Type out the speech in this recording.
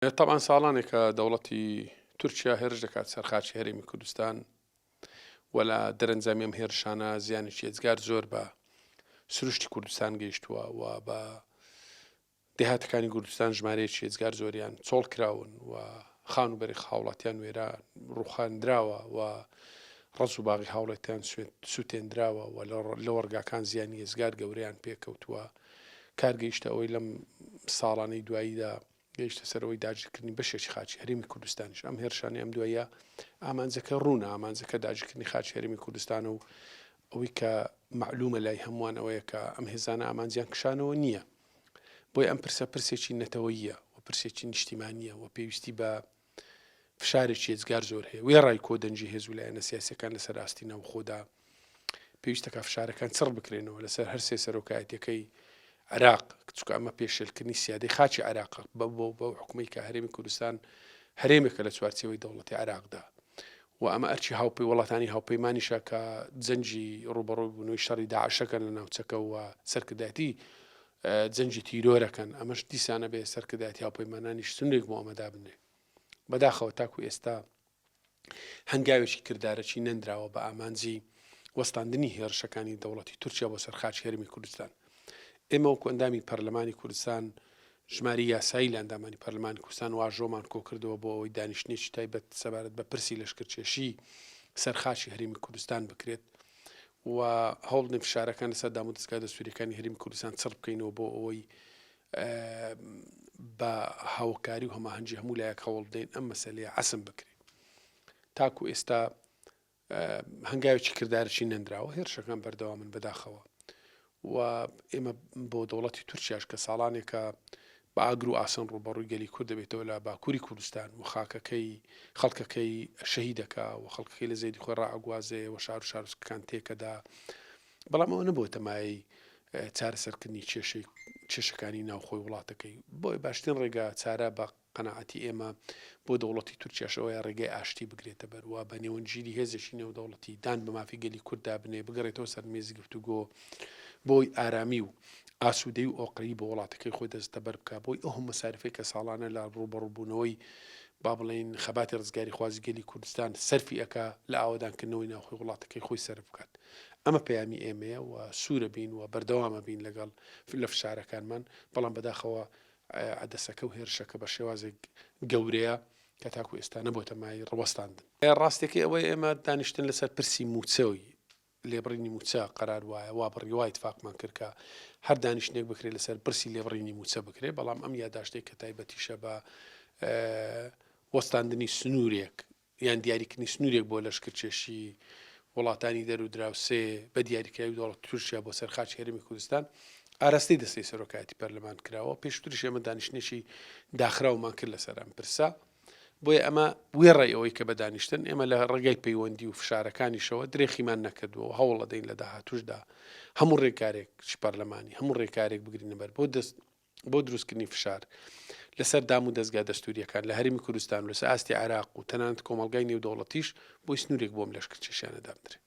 تەبعەن ساڵانێکە دەوڵەتی تورکیا هێرش دەکات سەر خاکی هەرێمی کوردستان و لە دەرەنجامی ئەم هێرشانە زیانێکی ئێجگار زۆر بە سروشتی کوردستان گەیشتووە و بە دێهاتەکانی کوردستان ژمارەیەکی ئێجگار زۆریان چۆڵ کراون و خان و بەری هاوڵاتیان وێرا ڕوخاندراوە و ڕەز و باغی هاوڵێتیان سووتێندراوە و لە وەڕگاکان زیانی ئێجگار گەورەیان پێکەوتووە کار گەیشتە ئەوەی لەم ساڵانەی دواییدا گەیشتە سەر ئەوەی داگیرکردنی بەشێکی خاکی هەرێمی کوردستانیش. ئەم هێرشانەی ئەم دواییە ئامانجەکە ڕوونە، ئامانجەکە داگیرکردنی خاکی هەرێمی کوردستانە و ئەوەی کە مەعلومە لای هەمووان ئەوەیە کە ئەم هێزانە ئامانجیان کشانەوە نییە. بۆیە ئەم پرسە پرسێکی نەتەوەییە و پرسێکی نیشتیمانییە و پێویستی بە فشارێکی ئێجگار زۆر هەیە. وێڕای کۆدەنگی هێز و لایەنە سیاسییەکان لەسەر ئاستی ناوخۆدا، پێویستە کە فشارەکان چڕ بکرێنەوە لەسەر هەرسێ سەرۆکایەتیەکەی عێراق، چونکە ئەمە پێشێلکردنی سیادەی خاکی عێراقە بەو حکومەی کە هەرێمی کوردستان هەرێمێکە لە چوارچێوەی دەوڵەتی عێراقدا و ئەمە ئەرکی هاوپەی وڵاتانی هاوپەیمانیشە کە جەنگی ڕووبەڕووی بوونەوەی شەڕی داعشەکەن لە ناوچەکە و سەرکردایەتی جەنگی تیرۆرەکەن ئەمەش دیسانە بێ سەرکردایەتی هاوپەیمانانیش سنوورێک بۆ ئەمە دابنرێ بەداخەوە تاکو ئێستا هەنگاوێکی کردارەکی نەنراوە بە ئامانجی وەستاندنی هێڕشەکانی دەوڵەتی تورکیا بۆ سەر خاکی هەرێمی کوردستان. ئێمە وەکو ئەندامی پەرلەمانی کوردستان ژماری یاسایی لە ئەندامانی پەرلەمانی کوردستان واژۆمان کۆکردەوە بۆ ئەوەی دانیشتنێکی تایبەت سەبارەت بە پرسی لەشکرکێشی سەر خاکی هەرێمی کوردستان بکرێت و هەوڵدەین فشارەکان لەسەر دامودەزگا دەستوریەکانی هەرێمی کوردستان چڕ بکەینەوە بۆ ئەوەی بە هاوکاری و هەماهەنگی هەموو لایەک هەوڵ بدەین ئەم مەسەلەیە عەسم بکرێت. تاکو ئێستا هەنگاوێکی کردارەکی نەنراوە، هێرشەکان بەردەوامن بەداخەوە و ئێمە بۆ دەوڵەتی تورکیاش کە ساڵانێکە بە ئاگر و ئاسن ڕووبەڕووی گەلی کورد دەبێتەوە لە باکووری کوردستان و خاکەکەی خەڵکەکەی شەهیدەکە و خەڵکەکەی لە زێدی خۆی ڕائەگوازێ و شار و شارۆچکەکان تێکەدا بەڵام ئەوە نەبووەتە مایەی چارەسەرکردنی کێشەی کێشەکانی ناوخۆی وڵاتەکەی. بۆیە باشترین ڕێگا چارە بە قەناعەتی ئێمە بۆ دەوڵەتی تورکیاش ئەوەیە ڕێگای ئاشتی بگرێتە بەر و بە نێوەندگیری هێزێکی نێودەوڵەتی دان بە مافی گەلی کورددا بنێ بگەڕێتەوە سەر مێزی گفتوگۆ بۆی ئارامی و ئاسوودەی و ئۆقرەیی بۆ وڵاتەکەی خۆی دەستەبەر بکا بۆی ئەو هەموو مەساریفەی کە ساڵانە لە ڕووبەڕووبوونەوەی با بڵێین خەباتی ڕزگاریخوازی گەلی کوردستان سەرفی ئەکا لە ئاوەدانکردنەوەی ناوخۆی وڵاتەکەی خۆی سەرف بکات. ئەمە پەیامی ئێمەیە و سوورە بین و بەردەوامە بین لەگەڵ لە فشارەکانمان، بەڵام بەداخەوە عەدەسەکە و هێرشەکە بە شێوازێک گەورەیە کە تاکو ئێستا نەبۆتە مایەی ڕوەستاندن. ڕاستیەکەی ئەوەیە ئێمە دانیشتن لەسەر پرسی مووچەی لێبڕینی مووچە قەرار وایە وا بڕی وا ئیتفاقمان کرد کە هەر دانیشتنێک بکرێت لەسەر پرسی لێبڕینی مووچە بکرێت، بەڵام ئەم یاداشتەی کە تایبەتیشە بە وەستاندنی سنوورێک یان دیاریکردنی سنوورێک بۆ لەشکرکێشی وڵاتانی دەر و دراوسێ بە دیاریکراوی دەوڵەتی تورکیا بۆ سەر خاکی هەرێمی کوردستان ئاراستەی دەستەی سەرۆکایەتی پەرلەمان کراوە پێشتریش ئێمە دانیشتنێکی داخراومان کرد لەسەر ئەم پرسە بۆیە ئەمە وێڕای ئەوەی کە بە دانیشتن ئێمە لە ڕێگای پەیوەندی و فشارەکانیشەوە درێخیمان نەکردووە و هەوڵەدەین لە داهاتوشدا هەموو ڕێکارێک پەرلەمانی هەموو ڕێکارێک بگرینە بەر بۆ دەست بۆ دروستکردنی فشار لەسەر دام و دەزگا دەستوورییەکان لە هەرێمی کوردستان و لەسەر ئاستی عێراق و تەنانەت کۆمەڵگای نێودەوڵەتیش بۆی سنوورێک بۆ ئەم لەشکرکێشیانە دابنرێ.